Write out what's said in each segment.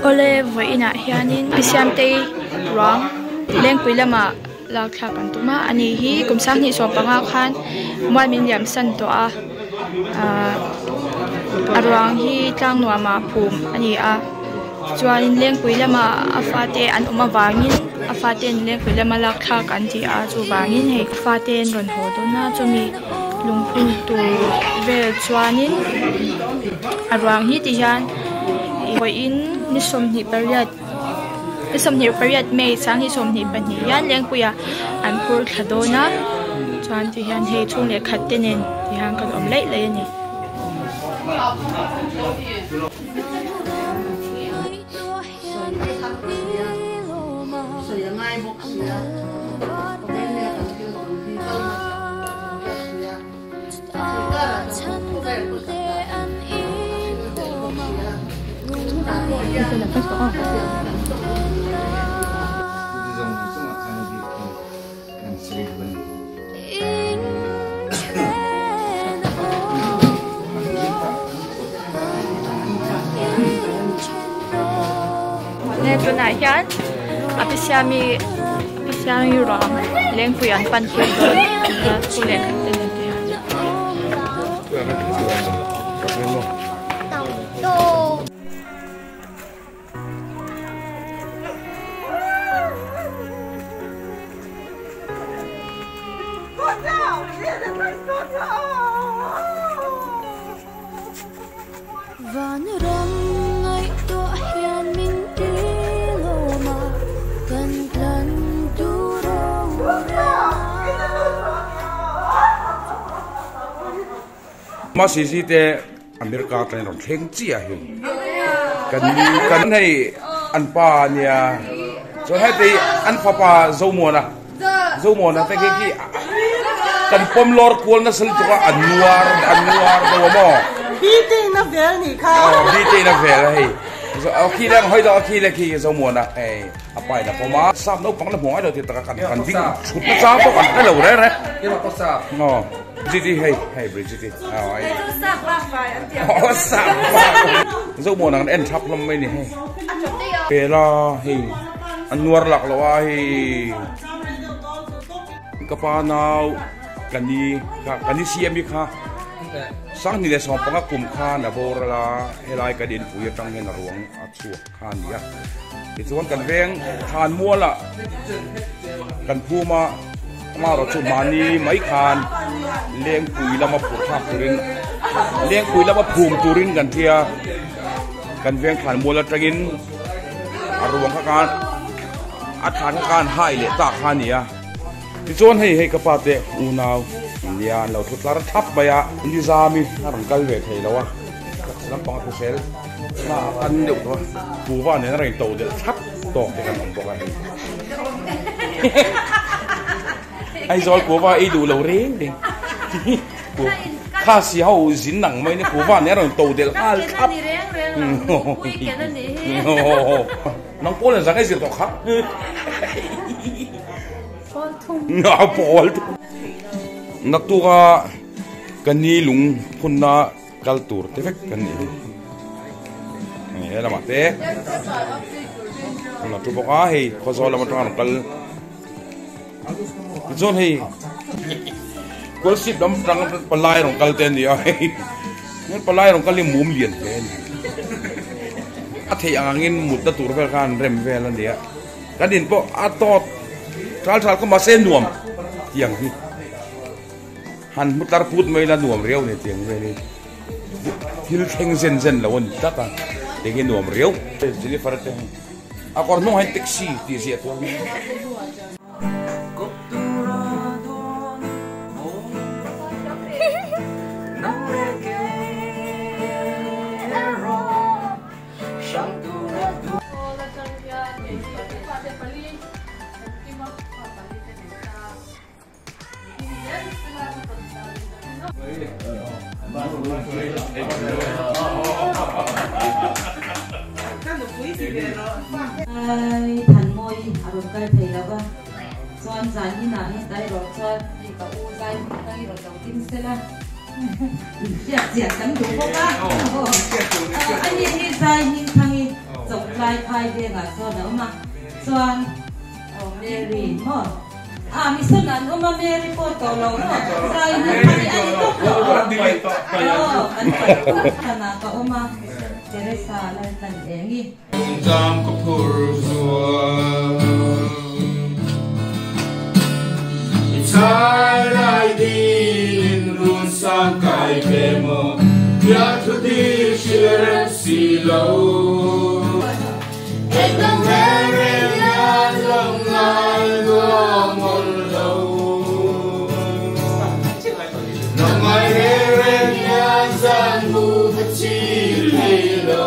Awle vawiin ah hianin Pi Siamtei ruang lengpui lamah lak thlak an tum a ani hi kum sanghnih sawm panga khan mual min liam san tawh a ahh a ruang hi tlang nuam ah phum a ni a chuanin lengpui lamah a fate an awm avangin a fate an lengpui lama lak thlak an ti a chuvangin hei fate an rawn haw dawn a chumi lungphun tur vel chuanin a ruang hi ti hian vawiin ni 28 ni 28 May 2022 hian lengpuiah an phur thla dawn a chuan ti hian hei chhung leh khat te nen ti hian kan awm laih laih a ni. Tunah hian a pi siami a pi siami ruang lengpui an pan pui dawn a thu leh khat te nen te hian. Masisi te America atangin rawn thleng chiah hi kan ni kan hei an pa ania chuan heti an fapa Zomuana Zomuana te khi khi kan pawm lawr kual nasa lutuk a an nuar an nuar deuh a maw Bite in a vel nih kha aw bite in a vel a hei a khi le ang hawi deuh a khi le khi Zomuana hei a pa in a pawm a sap naupang la hmu ngai lo tih takah kan kan ding thut na chang pawh kan hre lo reng reng aw Bridget-i hei hei Bridget-i aw hei aw sap Zomuana kan en thap hlawm mai ni hei pela hei an nuar lak loh a hei ka pa nau ka ni kha ka ni siam hi kha sanghnih leh sawm panga kum khan a boral a helai kan inpui atang hian a ruang a chhuak kha a ni a tichuan kan veng thlan mualah kan phum a amaherawh chu mahni mai khan lengpui lama phurh thlak turin lengpui lama phum turin kan tia kan veng thlan mual atangin a ruang kha khan a thlan kha khan hai leh tak kha a ni a tichuan hei hei ka pa te unau nia an lo thu tlar thap mai a nizami a rawn kal ve thei lo a taksa lampang a hrisel na a kan deuh tawh a kuva nen a rawn to delh thlap tawk te kan awm bawk a hei Aizawl kuva ei duh lo reng reng kha si ho zin nang mai ni kuva nen a rawn to delh nghal thlap nang pawl an zang ei zir tawh kha pawl thum naktuka ka ni lung phunna kal tur te vek kan nih hi he lamah te an lo thu bawk a hei khawzawl lam atanga rawn kal tichuan hei kualsip lam atang palai rawn kal te an ni a hei palai rawn kal hi mum lian hle a ni a theih ang angin mutna tur vel khan rem vel a ni a kan in pawh a tawt thal thal kha mahse nuam tiang hi. Han hmu tlar put mai la nuam riau ni tiang vel hi thil thleng zen zen lo a ni tlat a eng hi nuam riau Jennifer te hi a kawr hnung ah hian taxi tih ziah tur a Thanmawi a rawn kal thei lo va, chuan zan inah heta erawh chuan hei ka u zai hming hmang erawh lo ding sela inhriat chian kan duh bawk a, ani hi zai hming thang i. Chawngtlai phai vengah chuan a awm a, chuan aw Mary maw ah mission an awm a Mary pawh tawh lo maw zai hun phei a ni tawp lo aw kan paih tawp chhanah ka awm a Teresa Laltlan Engi. Lungzam ka phur zual. I chai lai dil in run sang kai ve maw, Biathu dil hril rem si lo. Engdang reng reng hian lawm ngai nuam mawlh lo. Lawm ngai reng reng hian zan mu ka chil thei lo.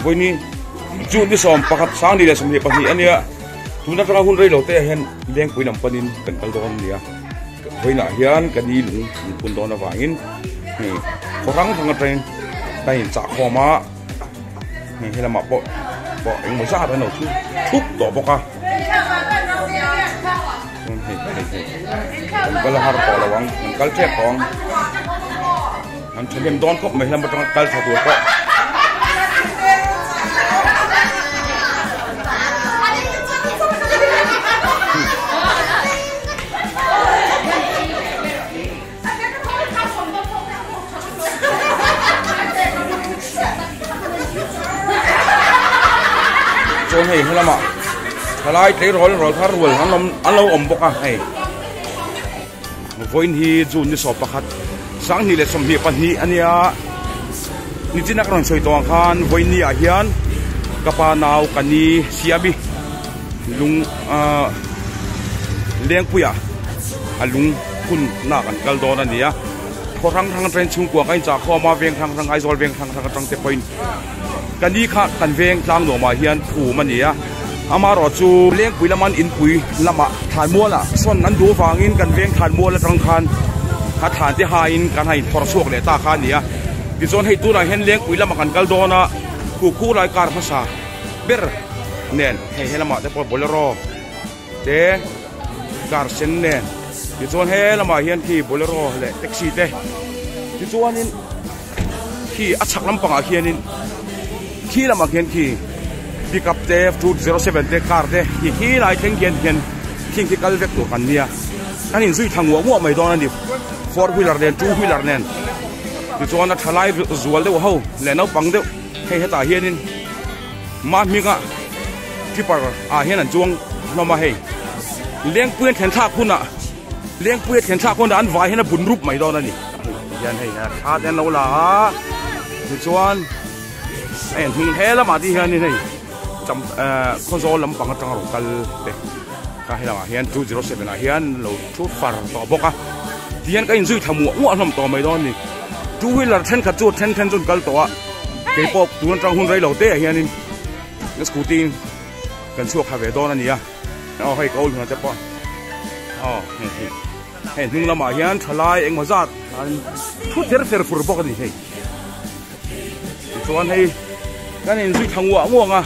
Vawiini June ni 11 2022 a nia, tun atanga hun rei lo te ah hian Lengpui lam panin kan kal dawn a nia. Vawiinah hian ka ni lung min phun dawn avangin hei khaw hrang hrang atangin ka inchah khawm a, hei helamah pawh pawh engemaw zat an lo thu thup tawh bawk a. Chuan hei hei hei kan kal har tawh lo ang, kan kal tep tawh ang. An thahnem dawn khawp mai lam atanga kal tha tur pawh. Chuan hei helamah thalai tleirawl rawl thar rual an lo awm bawk a hei. Vawiin hi June ni 11, 2022 a nia. Nichina ka rawn sawi tawh ang khan vawiin ni ah hian ka pa nau ka ni Siami lung ah Lengpuia a lung hun na kan kal dawn a ni a. Khaw hrang hrang atangin chhungkua ka inchah khawm a, veng hrang hrang Aizawl veng hrang hrang atang te pawhin Ka ni kha kan veng tlang nuamah hian phum a ni a, amaherawh chu Lengpui lama an inpui lamah Thlanmualah sawn an duh avangin kan veng Thlanmual atang khan kha thlan te hain kan han inphawrh chhuak leh ta kha a ni a. Tichuan hei tunah hian Lengpui lamah kan kal dawn a, Khuhkhu lai kar hmasa ber nen hei helamah te pawh Bolero te car sen nen tichuan he lamah hian khi Bolero leh taxi te tichuanin. Khi a chhak lampangah khianin khi lamah khian khi pickup te 207 te car te khi khi lai thleng khian hian khing khi kal vek tur kan nia an inzui thla nguah nguah mai dawn a ni four wheeler nen two wheeler nen tichuan a tha lai zual deuh ho leh naupang deuh hei hetah hianin mahminga tipper ah hian an chuang hlawm a hei lengpui an thlen thlak hunah Lengpui a thlen thlak hunah an vai hian a bun rup mai dawn a ni. Hian hei a thla te an lo la a, tichuan hei an hnung he lamah te hianin hei cham eh Khawzawl lampang atanga rawn kal te kha helamah hian 207 ah hian lo thu far tawh bawk a, tihian ka inzui thla muah muah hlawm tawh mai dawn a ni. Two wheeler thenkhat chu then then chu an kal tawh a, keipawh tun atang hun rei lo te ah hianin ka scooty in kan chhuak thla ve dawn a ni a. Aw hei ka ul hna te pawh aw hei hei hei hnung lamah hian thalai engmaw zat an thu ther fer fur bawk a ni hei tichuan hei kan inzui thla nguah nguang a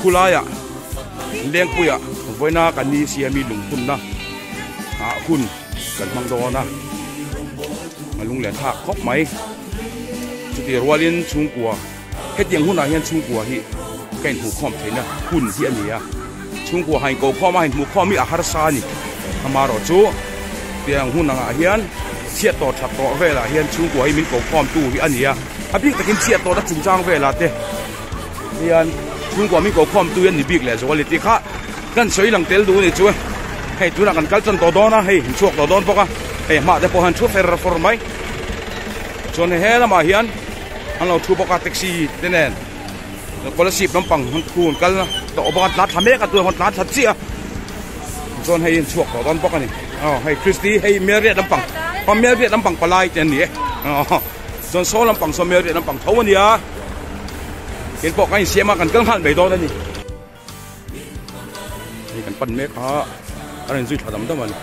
khulaiah lengpuiah vawiina kan ni siami lungphunna ah hun kan hmang dawn a a lung leh thlak khawp mai chutih rualin chhungkua Hetiang hunah hian chhungkua hi ka inhmuhkhawm theihna hun hi a ni a, chhungkua ha inkokhawm a inhmuhkhawm hi a harsa a ni. Amaherawhchu tiang hun angah hian chhiat tawh that tawh velah hian chhungkua hi min kokhawmtu hi a ni a, a bik takin chhiat tawhna chungchang velah te hian chhungkua min kokhawmtu hi an ni bik leh zual a ni tih kha kan sawi lang tel duh a ni chu. Hei tunah kan kal tan tawh dawn a, hei an chhuak tawh dawn bawk a, hei hmah te pawh han thu fer fur mai. Chuan he lamah hian. An lo thu bawk a taxi te nen scholarship lampang an thu an kal tawh bawk a an tlan thla mek a tunah an tlan thla chiah a chuan hei an chhuak tawh dawn bawk a ni aw hei christy hei melriat lampang aw melriat lampang palai te an ni e aw chuan saw lampang saw melriat lampang tho a nia in pawh kan insiam a kan kal nghal mai dawn a ni. Hei kan pan mek a a rawn zui thla dam dam a ni.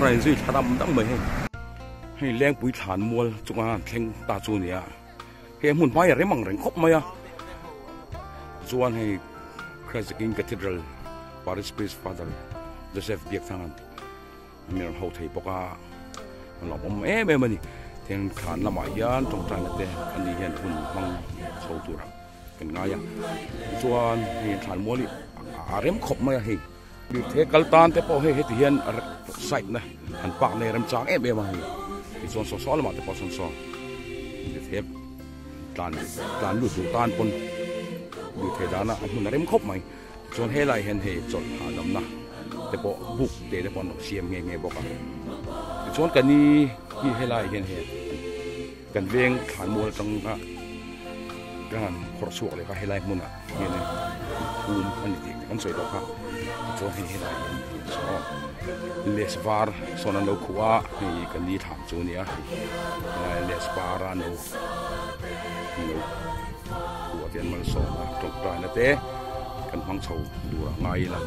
an inzui thla dam dam mai hei. Hei Lengpui thlan mual chunga an thleng ta chu a ni a, hei a hmun hmai a rem ang reng khawp mai a, chuan hei Christ the King Cathedral Parish Priest Father Joseph Biakthang an rawn ho thei bawk a, a lawmawm em em a ni. Tin thlan lamah hian tawngtaina te an ni hian hun hmang chho turah kan ngai a, tichuan hei thlan mual hi a rem khawp mai a hei. Lirthei kal tan te pawh hei heti hian side na han park na hi remchang em em a hei tichuan saw saw lamah te pawh sawn saw lirthei tlan tlan lut duh tan pawn lirthei dana a hmun a rem khawp mai tichuan helai hian hei chawlh hahdamna te pawh buk te te pawh an lo siam nghe nghe bawk a tichuan ka ni hi helai hian hei Kan veng thlanmual atanga ka han phawrh chhuak leh kha helai hmunah hianin phum a ni tih kan sawi tawh kha tichuan hei helai hian saw les var sawn an lo khuh a hei kan ni thlan chu a nia helai les var a an lo an lo khuh a te an malsawm a tawngtaina te kan hmang chho tur ah ngai ila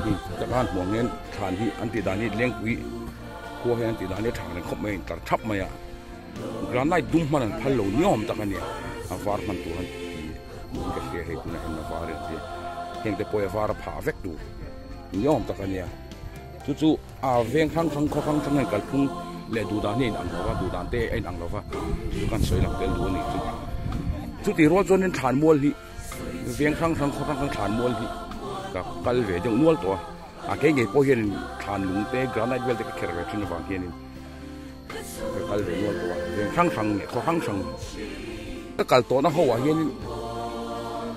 hei taka han hmuh ang hian thlan hi an tih dan hi lengpui. Khua hian tih dan hi a tha reng khawp mai a intar thap mai a, granite dum hman an phal lo niawm tak a nia, a var hman tur an ti niin ka hria hei tunah hian a var in ti a, heng te pawh hi a var a phah vek tur niawm tak a nia, chu chu a veng hrang hrang khaw hrang hrang hian kalphung leh duh dan hi a inang lo va, duh dan te a inang lo va, chu chu kan sawi lang tel duh a ni chu. Chutih rual chuanin thlanmual hi veng hrang hrang khaw hrang hrang thlanmual hi ka kal ve deuh nual tawh a. A kei ngei pawh hianin thlan lung te granite vel te ka kher ve thin avang hianin ka kal ve nual tawh a, veng hrang hrang leh khaw hrang hrang ka kal tawhna ho ah hianin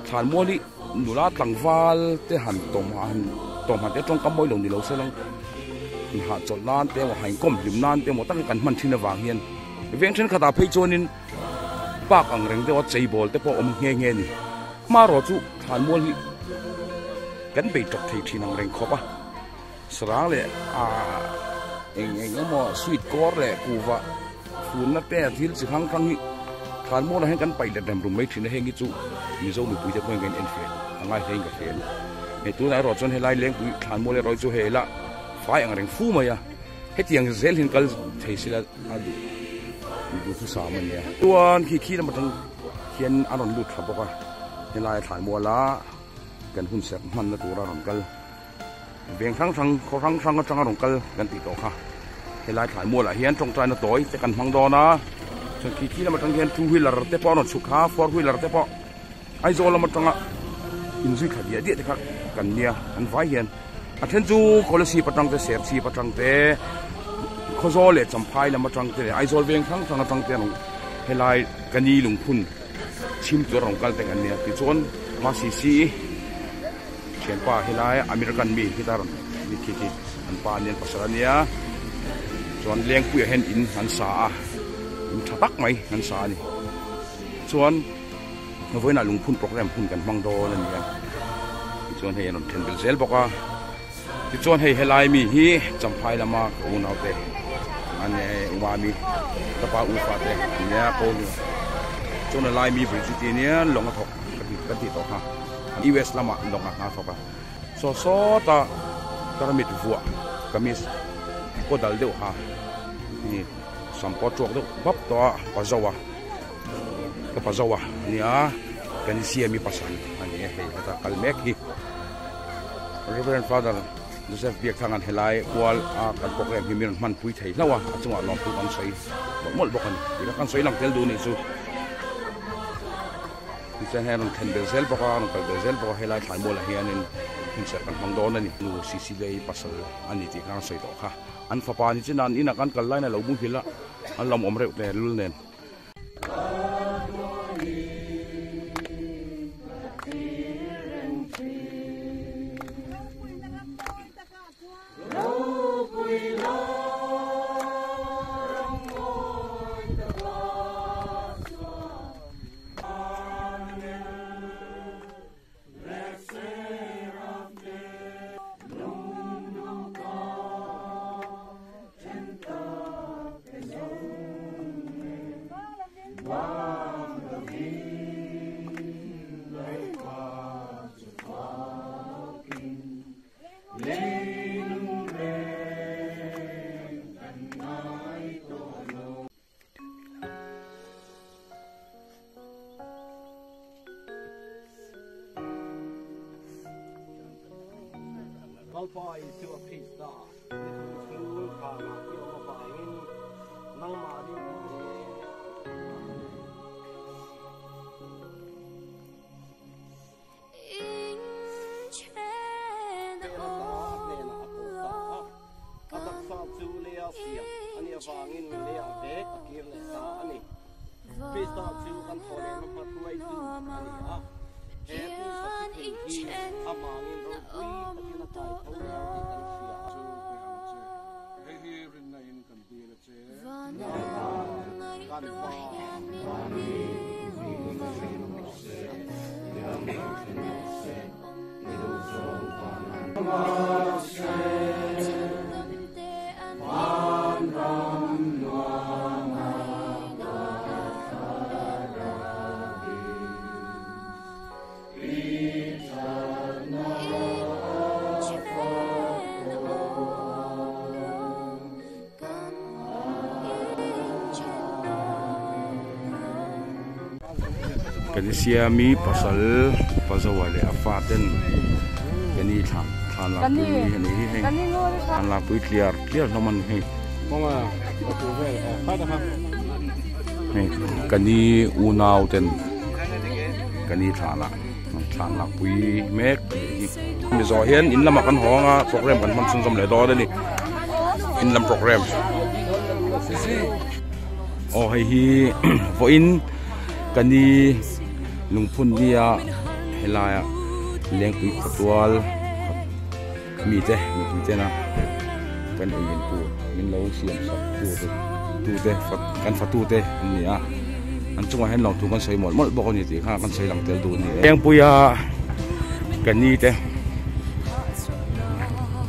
thlan mual hi nula tlangval te han tawm han tawm han te tawngkam mawi lo ni lo se lang hahchawlh nan te emaw hainkhawm hlim nan te emaw taka kan hman thin avang hian veng thenkhatah phei chuanin park ang reng deuha cheibawl te pawh a awm nghe nghe a ni. Hmarawh chu thlanmual hi kan bei tawp thei thin ang reng khawp a, sarang leh ah eng eng emaw sweet kawr leh kuhva funna te thil chi hrang hrang hi thlanmualah hian kan paih let rem rum mai thin a, heng hi chu Mizo mipui te pawhin kan en feh a ngai hle in ka hria a ni. Hei tunah erawh chuan helai Lengpui thlanmual erawh hi chu hei la fai ang reng fu mai a, hetiang zel hian kal thei sila a duh duhthusam a nia. Chuan khi khi lam atang. Hian a rawn lut thla bawk a, helai a thlaimuala kan hun serh hmanna tura rawn kal veng hrang hrang khaw hrang hrang atanga rawn kal kan tih tawh kha helai thlaimualah hian tawngtaina tawi te kan hmang dawn a, chuan khi khi lam atang hian two wheeler te pawh a rawn chhuk kha four wheeler te pawh Aizawl lam atanga inzui thla diah diah te kha kan nia an vai hian a then chu Kolasib atang te Serchhip atang te Khawzawl leh Champhai lam atang te leh Aizawl veng hrang hrang atang te an rawn helai ka ni lungphun chhim tur a rawn kal te kan nia tichuan Masisi thianpa helai American mi heta rawn ni khi khi an pa anian pasal ania chuan Lengpuiah hian in an sa a in tha tak mai an sa a ni chuan. Vawiinah lungphun program hun kan hmang dawn a ni a, tichuan hei an rawn then belh zel bawk a, tichuan hei helai mi hi Champhai lama ka unau te an ni a uma mi ka pa u fa te an nia ko ni chuan a lai mi Bridget i nia lawng a thawk ka ti ka ti tawh kha US lamah lawng a hna thawk a saw sawta tarmit vuah kamis kaw dal deuh ha ni sam pawh tuak deuh bap tawh a pa zo a. Ka pa zo a nia kan siam i pasal a ni a hei heta kal mek hi Reverend Father Joseph Biakthang an helai kual a kan program hi mi rawn hman pui thei hlauh a a chungah lawmthu kan sawi mawlh mawlh bawk a ni tih kha kan sawi lang tel duh a nih chu tichuan hei a rawn thlen bel zel bawk a a rawn kal bel zel bawk a helai thlai mualah hianin hunserh kan hmang dawn a ni nu Cecilia-i pasal a ni tih kha kan sawi tawh kha an fapa ni chin a an inah kan kal laiin a lo muhil a an lo awm reuh tel lul nen. Lalpa Isua Krista ni thum chhung thlanah i awm avangin nangmahni Pela ta a hnenah a ko ta a, a taksa chu leia siam a nih avangin leia vek a kir leh ta a ni. Krista chu kan thaw lehna hma hruaitu a ni a, he pumsa thi thei hi amangin ropui takin a kai tho leh ang tih kan hria a. Chu pe ang che. Hei hi rinna in kan dil a che. Kan Pa. Kan siami pasal Pazoa leh a fa ten kani thla thla lakpui a ni hi hei an lakpui tliar tliar hlawm a ni hei hei kani unau ten kani thla lah thla an lakpui mek a nih hi hemi zawh hian in lamah kan hawng a program kan hman chhunzawm leh dawn a ni in lam program aw hei hi vawiin kani lungphun nia helaia lengpui khawtual mite mipui tena kan ei in tur min lo siam sak tu tute kan fatu te an ni a an chungah hian lawmthu kan sawi mawlh mawlh bawk a ni tih kha kan sawi lang tel duh a ni e. Lengpuia ka ni te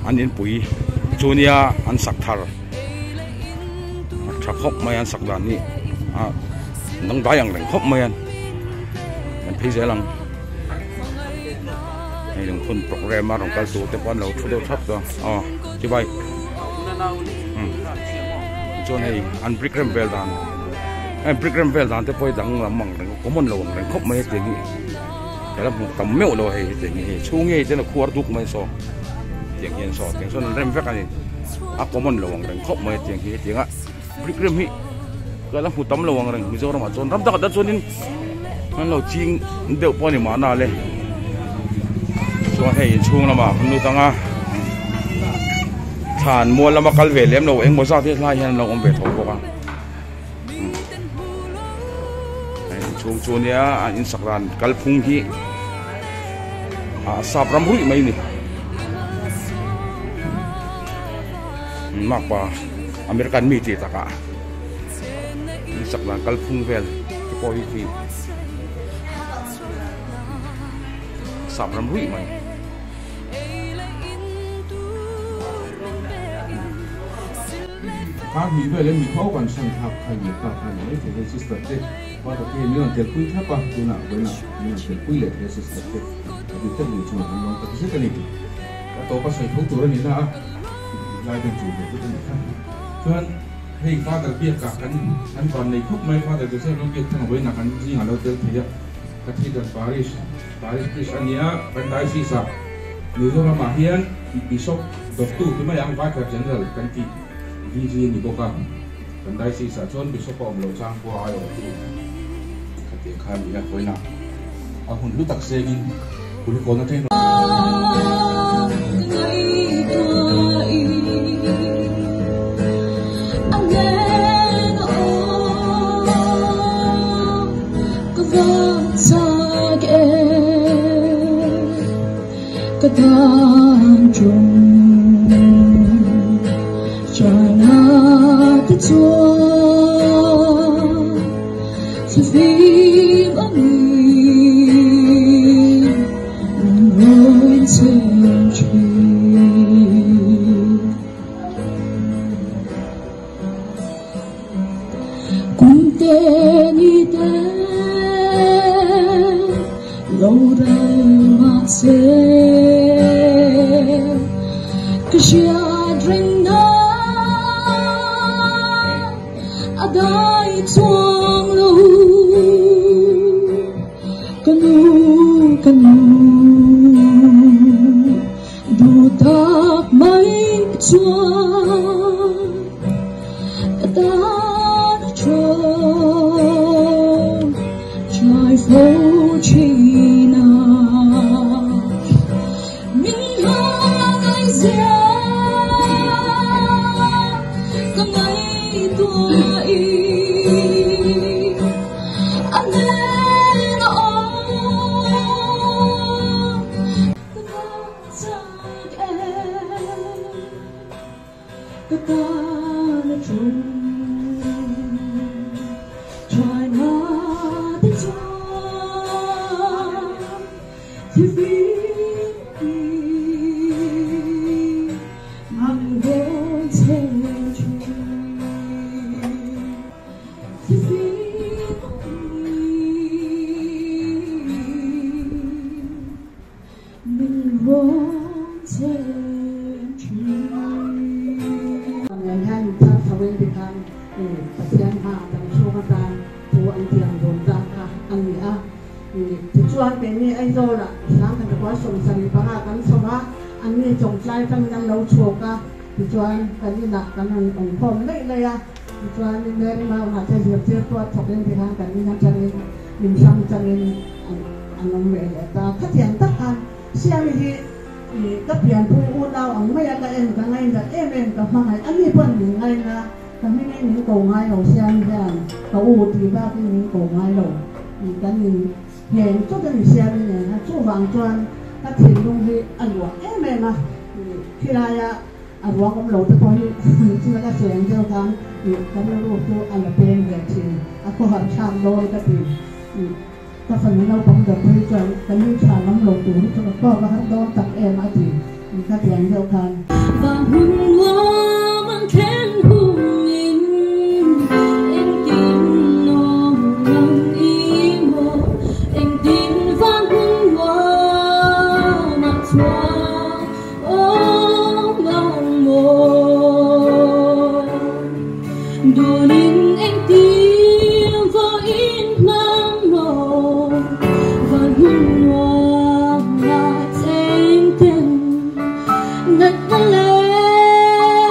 an inpui chu nia an sak thar a tha khawp mai a an sak dan hi a dangdai ang reng khawp mai a kan phei zel ang hei lungphun program a rawn kal tur te pawh an lo thu deuh thap tawh a aw chibai chuan hei an brick rem vel dan heng brick rem vel dan te pawh hi danglam ang reng common lo ang reng khawp mai hetiang hi ka la hmuh tam meuh lo hei hetiang hi hei chhung ngei ten a khuar duk mai saw tiang hian saw tiang sawn an rem vek a ni a common lo ang reng khawp mai hetiang hi hetiang a brick rem hi ka la hmu tam lo ang reng Mizoram ah chuan ram takah te chuanin an lo ching deuh pawh a ni mahna le chuan hei inchhung lamah kan lut ang a thlan mual lama kal ve lem lo engmaw zat hi hlai hian an lo awm ve tho bawk a hei inchhung chu nia an insak dan kalphung hi a sap ram ruih mai a ni makpa American mi tih takah insak dan kalphung vel te pawh hi khi sap ram ruih mai. Kar hnih vel em mitho kan hran thlak kha ni ta kha ni mai thei hei sister te father te min rawn telpui thlap a tunah vawiinah min rawn telpui leh thei a sister te a dik tak din chungah kan lawm tak zet a ni ka tawp a sawi tho tur a ni na a lai ven chu ve vek a nih kha chuan hei father biakah kan kan van nei khawp mai father Joseph lo biak thang a vawiinah kan zingah lo tel thei a Cathedral Parish Parish Priest a nia kan diocese ah Mizoram ah hian Bishop Dawttu ti mai ang Vicar General kan tih VG a ni bawk a, kan diocese ah chuan Bishop a awm loh chang pawh a aiawhtu khatiang kha a ni a, vawiinah a hun hlu tak sengin Kulikawn atangin Chuan ka tan a tawng trai fo thin a, min hmangaih zia ka ngaihtuahin a hnen a awm ka van chak em. Ka tan a ṭum trai na te chuan thi fim hi min rawn chhe ṭhin thi fim hi min rawn chhe ṭhin. Nen hian inthar chho in tikhan Pathian hma dam chhung atan thu an tiam dun ta kha a ni a. Tichuan keini Aizawlah Sangkhat 27 kan chho a, anni chawngtlai atangin an lo chhuk a, tichuan kan inah kan rawn awm khawm laih laih a, tichuan Mary Maunah te zirtirtu a thawk in tikhan kan in atangin min hrang changin an awm ve leh ta. Khatiang tak khan Siami hi ka pianpui unau ang maia ka en ka ngainat em em ka hmangaih a ni pawn min ngaina ka hmingin min ko ngai lo Siami hian ka u tih bakin min ko ngai lo kan in ngheng chawt a ni Siami nen a chuvang chuan ka thinlung hi a luah em em a khilaia a ruang awm lo te pawh hi china ka sawi ang deuh khan ka rilru chu a la peng ve thin a khawhar thlak dawn ka ti. Ka fanu naupang ber phei chuan ka ni tha ngam lo tur hi chu ka kawk a har dawn tak em a ti ka ti ang deuh khan. Van hun nuam an thlen hungin engtin nawm ang i maw engtin van hun nuam ah chuan awm ang maw dunin engtin vawiin hmang maw van hun nuam ah cheng ten natna leh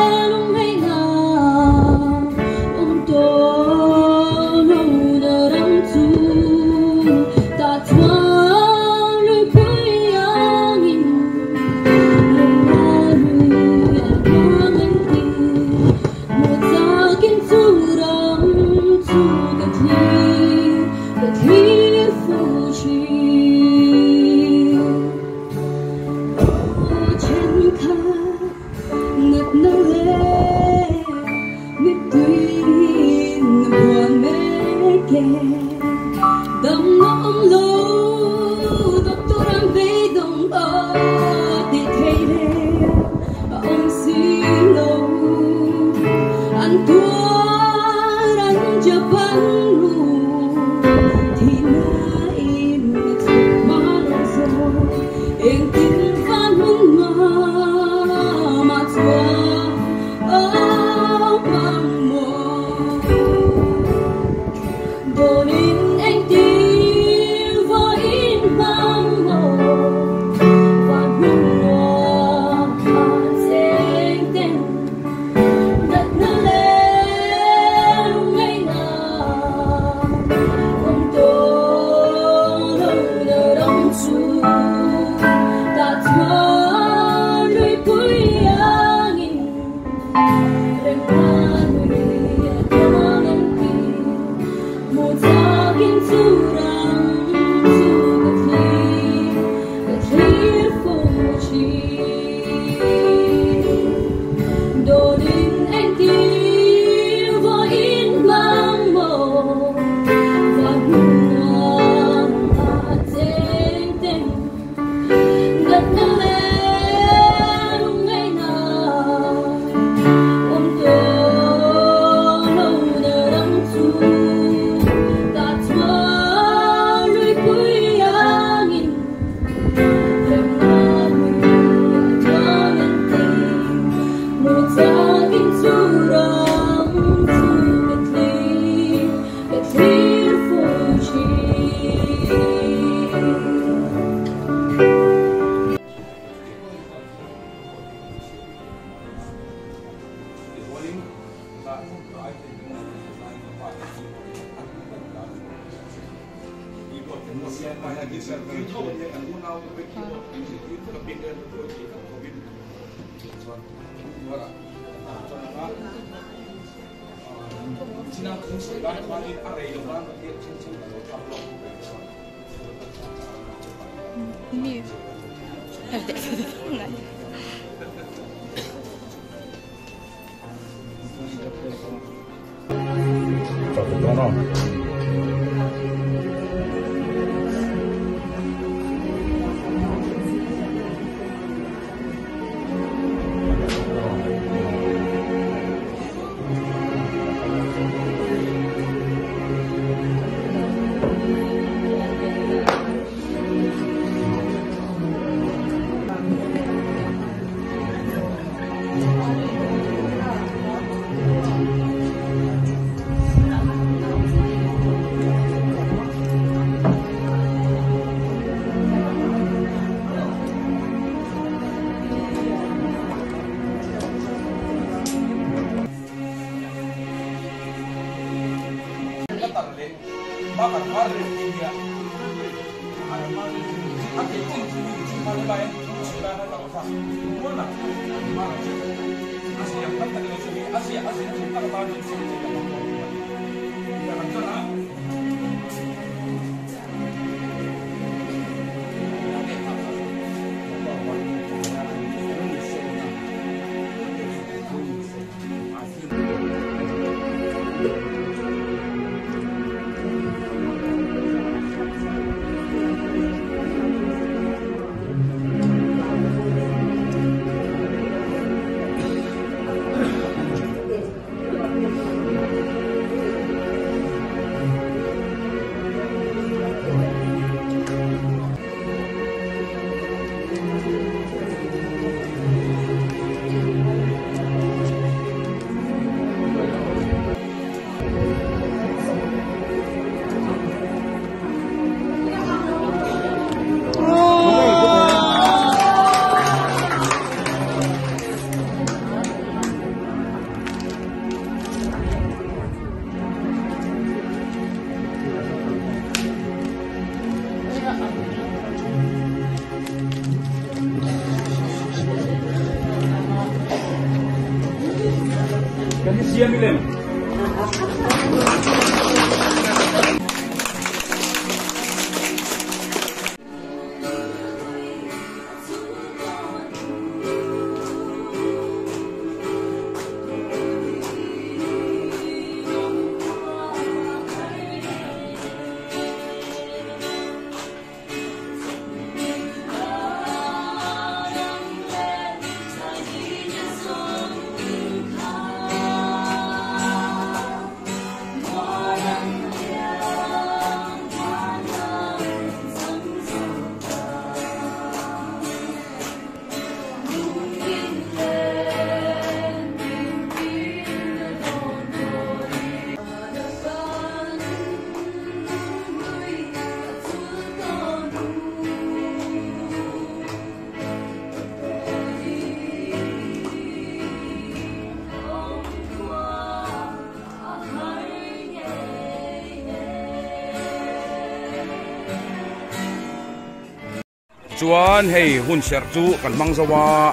Chuan hei hun serh chu kan hmang zo a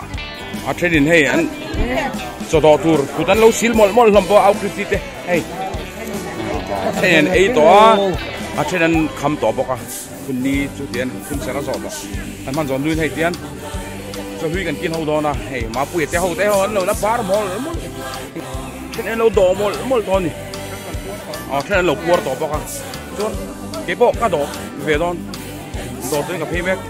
a thenin hei an chawdawh tur kut an lo sil mawlh mawlh hlawm pawh a au Christy te hei a then an ei tawh a a then an kham tawh bawk a hun ni chu tian hun serh a zawh tawh an hman zawn luin hei tian chawhlui kan kin ho dawn a hei Mapuia te ho te ho an lo la bar mawlh mawlh then an lo dawh mawlh mawlh tawh a ni a then an lo puar tawh bawk a chuan keipawh ka dawh ve dawn. Dawr chuan ka phei mek.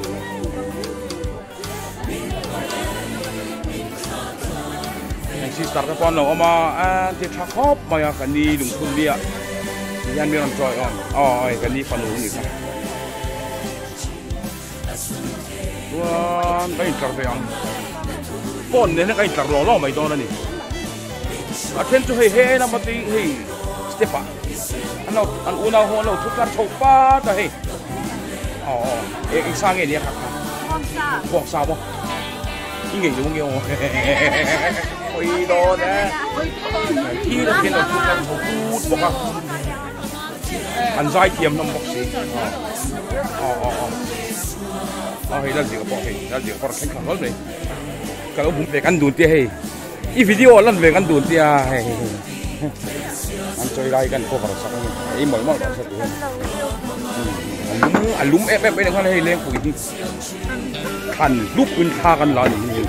Heng sister te pawh an lo awm a, an ti tha khawp mai a, ka ni lungphun ni ah hian mi rawn chawi awm. Aw hei ka ni fanu a ni kha. Chuan ka intlar ve ang. Phone nen hian ka intlar law law mai dawn a ni. A then chu hei he lama tui hei step ah. An lo an unau ho an lo thu tlar chho pat a hei aw aw eng eng sa nge nia kha kha Bawngsa Bawngsa maw i ngei lo nge aw oi dawn e khi la khian lo thu tlar chho put bawk a. An zai thiam hlawm bawk si. Aw aw aw. Aw hei Lalzika pawh hei Lalzika pawh a rawn thleng thla hlawl mai. Ka lo hmu ve kan dun tia hei. I video a lan ve kan dun tia hei. An chawi lai kan cover sak a ni. Ei mawlh mawlh rawh se ti hian. A lum a lum em em mai leh nghal hei lengpui hi. Thlan hlup in thla kan la a ni hi.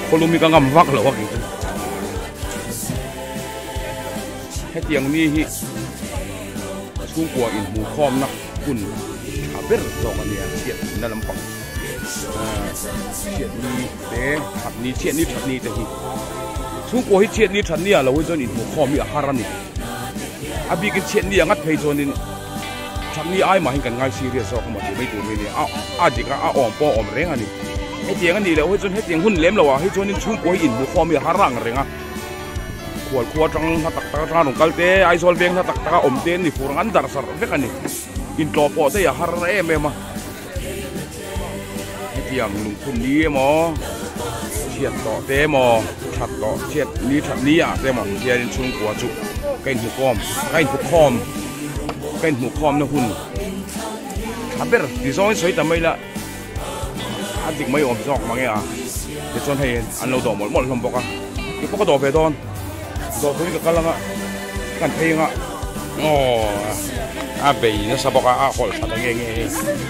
Khawlum hi ka ngam vak lo a kei chu. Hetiang ni hi chhungkua inhmuhkhawmna hun tha ber zawk a nia chhiatna lampang chhiatni te thatni chhiatni thatni te hi chhungkua hi chhiatni thatni ah lo hi chuan inhmuhkhawm hi a har a ni a bikin chhiatni a ngat phei chuanin thatni ai mahin kan ngai serious zawk emaw tih mai tur hi a ni a a dik a a awm pawh a awm reng a ni hetiang a nih loh hi chuan hetiang hun lem loh ah hi chuanin chhungkua hi inhmuhkhawm hi a har ang reng a. Khual khua atang hla tak tak atanga rawn kal te, Aizawl veng hla tak taka awm te an ni fur ang, an darh sarh vek a ni. Intlawh pawh te hi a har em em a. Hetiang lungphun ni emaw, chhiat tawh te emaw, that tawh, chhiat ni that ni ah te emaw hianin chhungkua chu ka inhmukhawm, ka inhmukhawm, ka inhmuhkhawmna hun tha ber ti zawngin sawi ta mai la. A dik mai awm zawk mange a tichuan hei an lo dawh mawlh mawlh hlawm bawk a kei pawh ka dawh ve dawn dawh turin ka kal anga kan phei anga aw a bei nasa bawk a a hawlh that ange nge hei a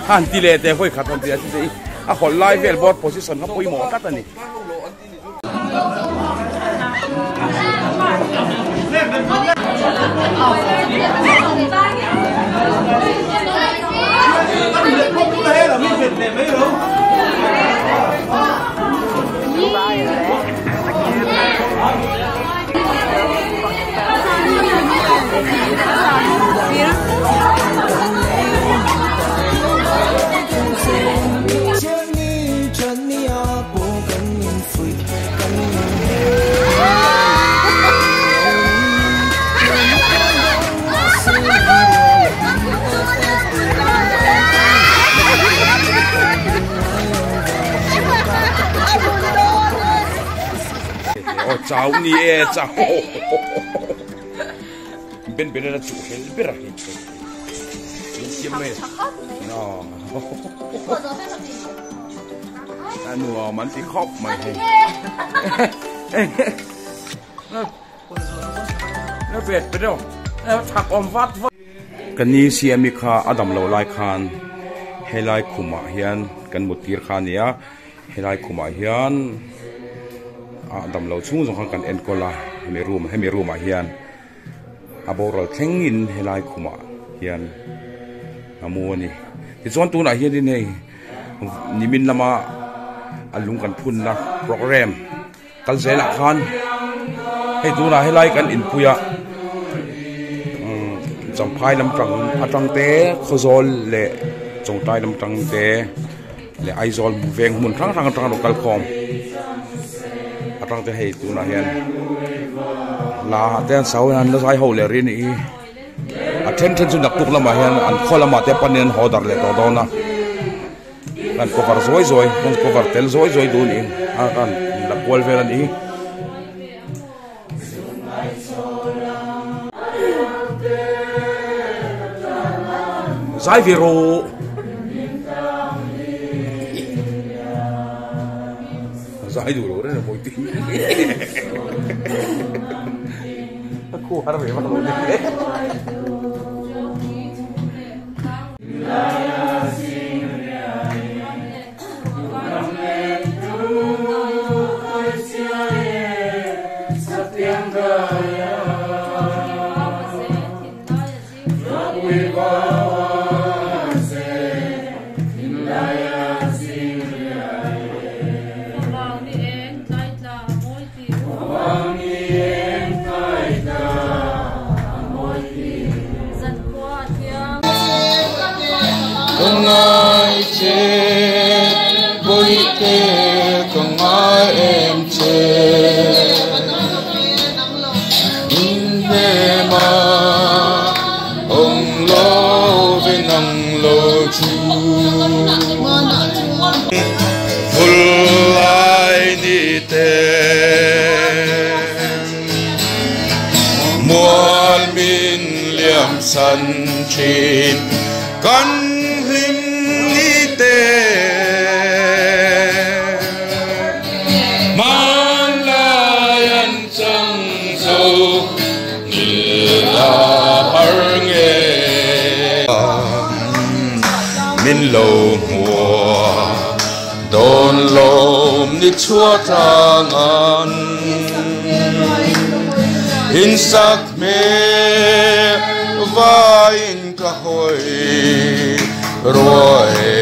han ti leh teh hawi khat han ti a ti a hawlh lai vel board position kha pawimawh tlat a ni. Aw chau ni e chau ben ben a chu hel ber a hei siam mai no A nuam an ti khawp mai hei. Na vet pe deuh. Thak awm vat vat. Ka ni siami kha a dam lo lai khan helai khumah hian kan mut tir kha a ni a, helai khumah hian a dam lo chhung zawng khan kan enkawl a hemi room hemi room ah hian a boral thlengin helai khumah hian a mu a ni. Tichuan tunah hianin hei. Nimin lama a lung kan phunna program kal zelah khan hei tunah helai kan inpui a champhai lam tang atang te khawzawl leh chawngtlai lam tang te leh Aizawl veng hmun hrang hrang atanga rawn kal khawm atang te hei tunah hian la te an sau hian an la zai ho leh rih a nih hi. A then then chu naktuk lamah hian an khaw lamah te panin an haw darh leh tawh dawn a, kan cover zawi zawi kan cover tel zawi zawi duh niin a kan la kual vel a ni. Zai ve rawh. Zai duh lo reng a mawi tih. A khu har ve vak lo ni. Ka ngai che bawihte ka ngai em che Min hnem a awm lo ve nang lo chu Vul lai ni te Mual min liam san. thin kan hlim ni te. Hmanlai an chang zo ngil a har nge. Min lo hmuah dawn lawm ni chhuah tlang an insak hmel vaiin ka hawi ruai e.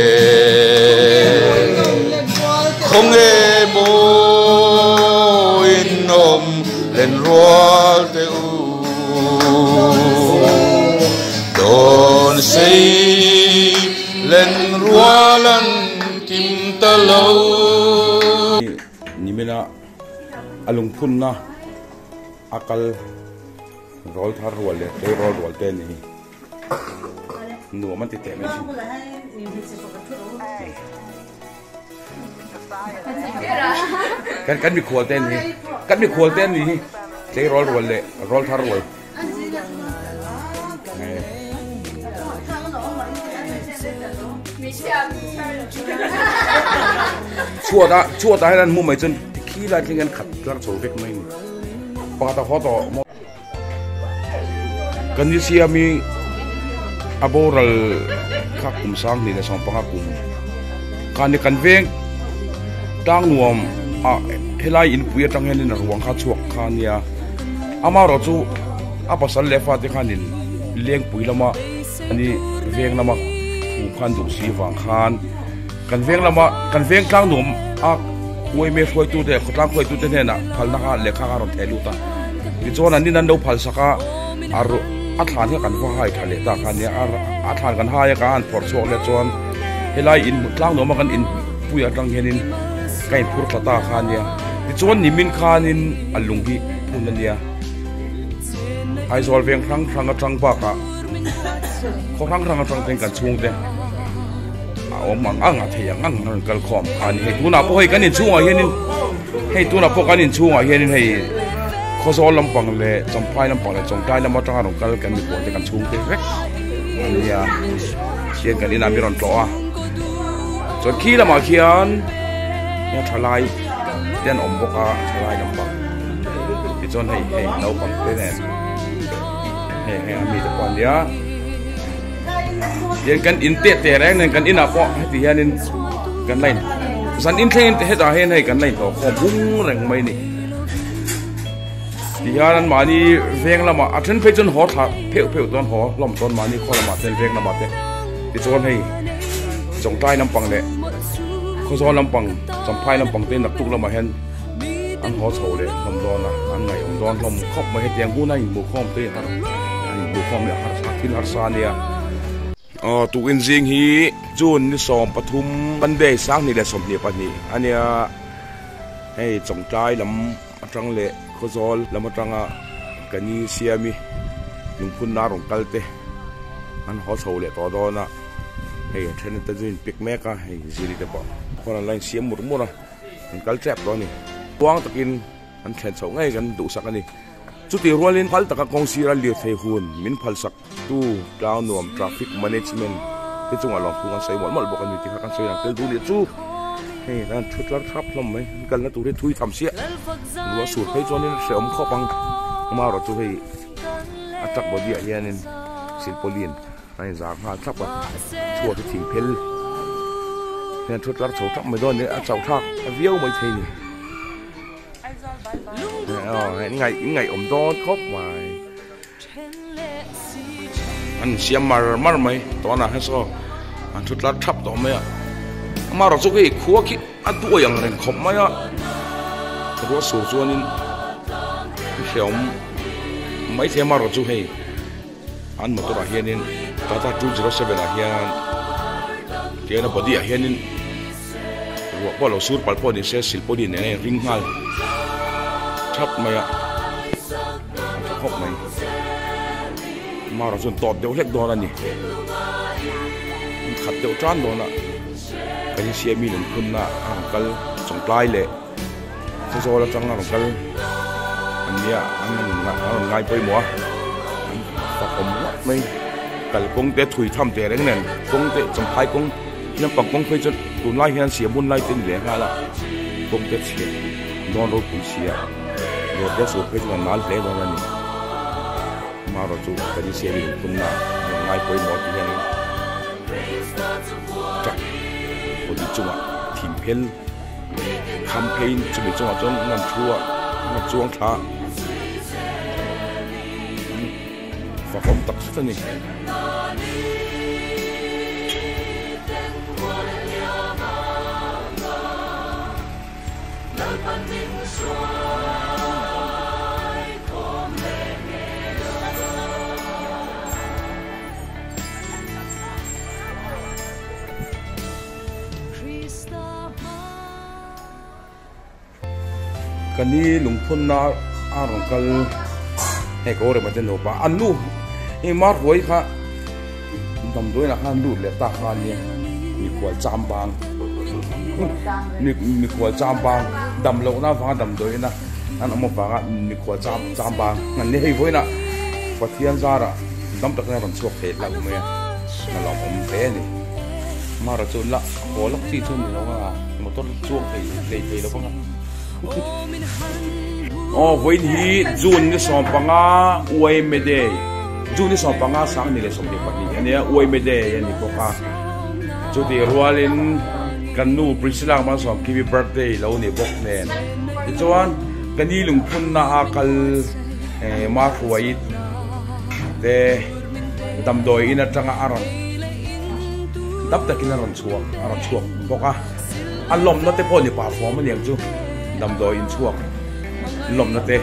Khawnge maw in awm len rual teh u dawn sei len rual an kim ta lo. Nimina a lungphunna a kal rawl thar rual leh tei rawl rual te a ni hi. Nuam an ti teh mai thin. Kan kan mikhual te an ni hi. Kan mikhual te an ni hi. Tlei rawl rual leh rawl thar rual. Chhuat ah chhuat ah hian an hmu mai chuan khi lai thleng hian khat tlar chho vek mai a ni. Pakhat a haw tawh maw. Kan ni siam hi a boral kha kum 20 leh 15 kum khan ni kan veng tlang nuam ah helai inpui atang hianin a ruang kha chhuak kha a nia amaherawh chu a pasal leh fate khanin lengpui lama ani veng lama kum khan duh si vang khan kan veng lama kan veng tlang nuam a uaime hruaitute khawtlang hruaitute hnenah phalna kha lehkha kha a rawn theh lut a tichuan an nin an lo phal sak a a a thlan kha kan va hai tha leh ta kha nia a thlan kan hai a ka han phawrh chhuak leh chuan helai in tlang nuam a kan in pui atang hianin ka in phur thla ta kha nia tichuan nimin khanin a lung hi phun a nia Aizawl veng hrang hrang atang bakah khaw hrang hrang atang ten kan chhungte a awm ang ang a thei ang ang an rawn kal khawm kha a ni hei tunah pawh hei kan inchhungah hianin hei tunah pawh kan inchhungah hianin hei Khawzawl lampang leh Champhai lampang leh Chawngtlai lam atanga rawn kal kan mipuan te kan chhungte vek a nia hian kan inah mi rawn tlawh a chuan khi lamah khian thalai te an awm bawk a thalai lampang. Tichuan hei hei naupang te nen hei hei a mite pawh an nia tihian kan in teh teh reng nen kan inah pawh heti hianin kan la in zan in thlengin hetah hian hei kan la inhlawh khawm hung reng mai a ni tihian an mahni veng lamah a then phei chuan haw thla pheuh pheuh dawn haw hlawm dawn mahni khaw lamah te veng lamah te tichuan hei Chawngtlai lampang leh Khawzawl lampang Champhai lampang te naktuk lamah hian. An haw chho leh hlawm dawn a, an ngaihawm dawn hlawm khawp mai. Hetiang huna inhmuhkhawm te hi har, an inhmuhkhawm leh harsa thil harsa a nia. Aw tukin zing hi June ni 13 Monday 2022 a nia. Hei Chawngtlai lam atang leh Khawzawl lam atanga Kani Siami lungphunna rawn kal te an haw chho leh tawh dawn a. Hei a then te chu in pick mek a, hei ziri te pawh khawn an la insiam mur mur a. An kal tep tawh a ni. Tluang takin an thlen chhoh ngei kan duhsak a ni. Chutih rualin phal taka kawng sira lirthei hun min phalsak tu tlang nuam traffic management te chungah lawmthu kan sawi mawlh mawlh bawk a ni tih kha kan sawi ang tel duh nih chu. Hei kan thu tlar thap hlawm mai. An kalna tur hi thui tham siah. Ruah sur phei chuanin hrehawm khawp ang. Amaherawh chu hei a truck body ah hianin silpauline A inzar nghal thlap a, chhuat hi thing phel hian thu tlar chho thlap mai dawn a ni, a chauh thlak a viau mai thei a ni. Aw in ngaih awm dawn khawp mai. An insiam mar mar mai tawnah hian saw an thu tlar thap tawh mai a, amaherawh chu hei khua khi a duai ang reng khawp mai a, ruah sur chuanin hreawm maithei amaherawh chu hei. An motor ah hianin Tata 207 ah hian tihian a body ah hianin ruah pawh a lo sur palh pawh ni se silpawlin nen a inring nghal thap mai a a tha khawp mai mara chuan tawp deuh hlek dawn a ni an khat deuh tan dawn a kan insiam in an phunna a rawn kal chawngtlai leh Khawzawl atang a rawn kal an nia an rawn ngai pawimawh a an fak awm ngawt mai. Kalkawng te thui tham teh reng nen kawng te champhai kawng lampang kawng phei chuan tunlai hian siam hun lai te ni leh nghal a kawng te chhiat dawn ropui sia dawr te sual phei chuan an nal hle dawn a ni amaherawh chu kan insiam in phunna rawn ngai pawimawh tih hian truck pawh chungah thing phel kham pheiin chumi chungah chuan an rawn thu a an rawn chuang thla a. Fak awm tak zet a ni. Ka ni lungphunna a rawn kal hei ko rema te nupa an nu hei mar huai kha damdawiin ah khan lut leh tak kha ania mikhual cham bang mikhual cham bang dam lohna avanga damdawiin a an awm avanga mikhual cham cham bang an ni hei vawiinah Pathian zarah dam takin a rawn chhuak thei hlauh mai a a lawmawm hle a ni mara chu la haw lawk chi chu ni lo a motor chuang thei hlei thei lo vang a aw vawiin hi June ni 15 Uaime Day June ni 15 sang ni leh 22 a nia Uaime Day a ni bawk a chutih rualin kan nu Priscilla Malsawmkimi birthday lo ni bawk nen tichuan ka ni lungphunna a kal eh Mahruai te damdawi in atanga a rawn dap takin a rawn chhuak a rawn chhuak bawk a a lawmna te pawh ni pah fawm a niang chu damdawi in chhuak lawmna te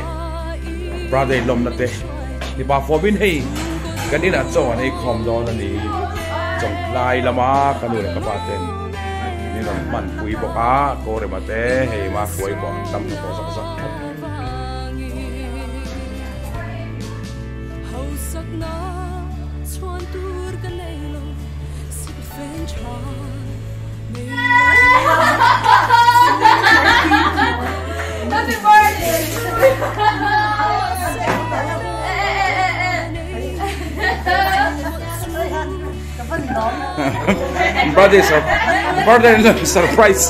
birthday lawmna te ni pah fawmin hei kan inah chaw an ei khawm dawn a ni chawngtlai lama ka nu leh ka pa ten min rawn hmanpui bawk a Kawrema te hei Mahruai pawh an tam tawh zak zak khawp. Birthday sur birthday surprise.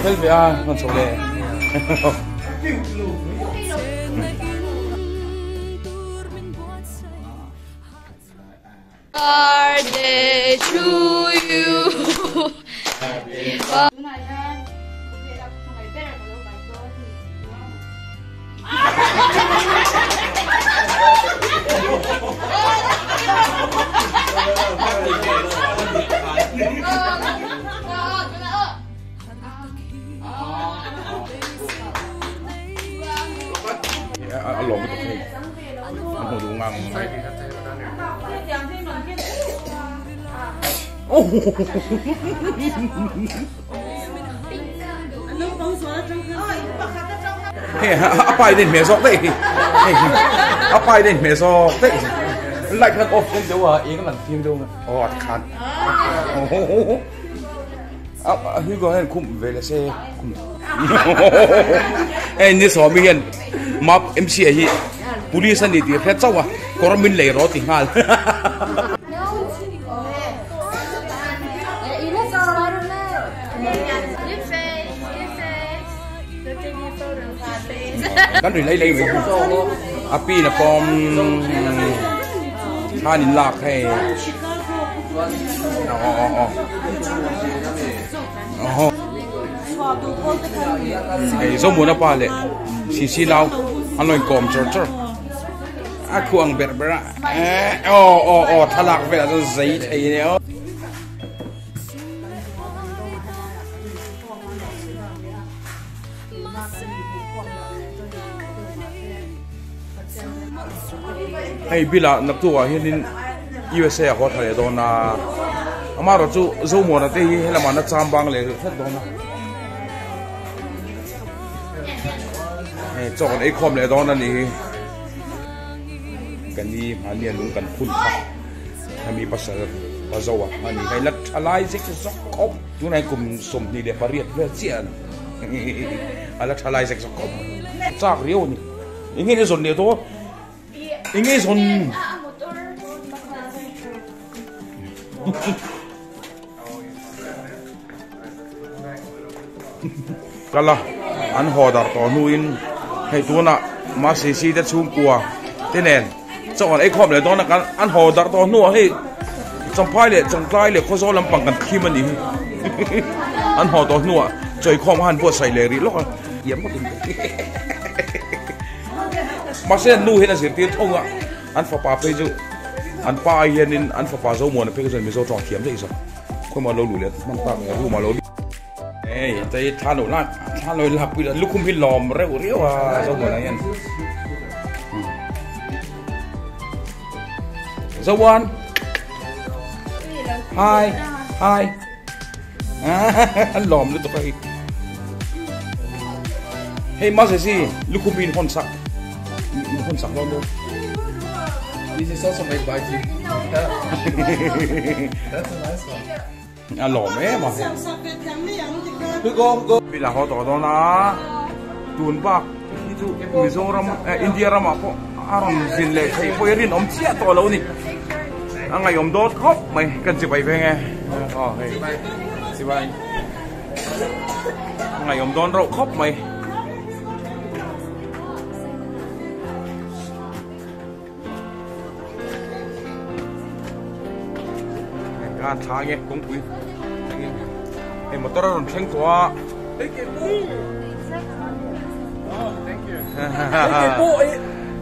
Fel ve a, kan chho leh. Birthday to you. A lawm lutuk hei a hmu duh ngang mai Hei a pa in a inhmeh zawk daih hi hei hi a pa in a inhmeh zawk daih light khan off daih deuh a eng a lang chiang deuh a aw a tikhan a Hugo hian khum ve leh se khum hei ni sawmi hian map M_C_A hi police a ni tih hriat chauh a kawr min lei rawh ti nghal. Kan ri lei lei mai a pi na pawm khan in lak hei hei Zomuna pa leh Sisi lau an lo inkawm char char a khuang ber ber a aw aw aw thlalak velah chuan zei thei a nia aw. Hei bilah naktukah hianin USA a haw thla leh dawn a amaherawh chu Zomuana te hi helamah na cham bang leh hret dawn a hei chaw kan ei khawm leh dawn a ni hi ka ni mahni a lung kan phun kha hemi pasal pa zo a ani hei la tha lai zek zawk khawp tunah hian kum 28 vel chiah a ni. A la tha lai zek zawk khawp mai. Chak riau a ni. Eng nge ni zawn leh dawn? Eng nge zawn? Kal a, an haw darh tawh hnuin hei tunah Masisi te chhungkua te nen chaw an ei khawm leh dawn a, kan an haw darh tawh hnuah hei Champhai leh Chawngtlai leh Khawzawl lampang kan thlim a nih hi an haw tawh hnuah chaw eikhawm a han buatsaih leh rih lawk a, iam ngawt in mahse an nu hian a zirtir tho a, an fapa phei chu an pa ai hianin an fapa Zomuana phei kha chuan Mizo tawng thiam daih zawk. Khawimah lo luh leh hman tak leh room ah lo luh Hey tei thla lo la thla lo la pui lukhum hi lawm reuh riau a Zomuana hian Zomuan Hi hi an lawm lutuk a hi Hei ma se si lukhum hi in hawn sak in hawn sak dawn dawn This is also made by you. That's a nice one. A lawm em a. Bila haw tawh dawn a tun bak hi chu Mizoram India ramah pawh a rawn zin leh theih pawh hi rinawm chiah tawh lo a ni. A ngaihawm dawt khawp mai kan chibai veng e. Aw hei chibai. A ngaihawm dawn rauh khawp mai. Kan thla nge kawngpui hei motor a rawn thleng tawh a Hei pawh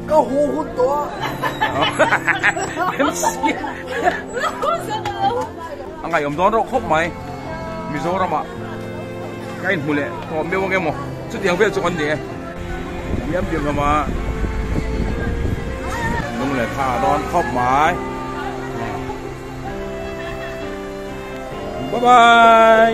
ka haw hun tawh a A ngaihawm dawn rauh khawp mai Mizoramah ka inhmu leh tawh meuh ang emaw chutiang vel chu kan ni e. Liam diam hlawm a lung leh thla dawn khawp mai bye bye.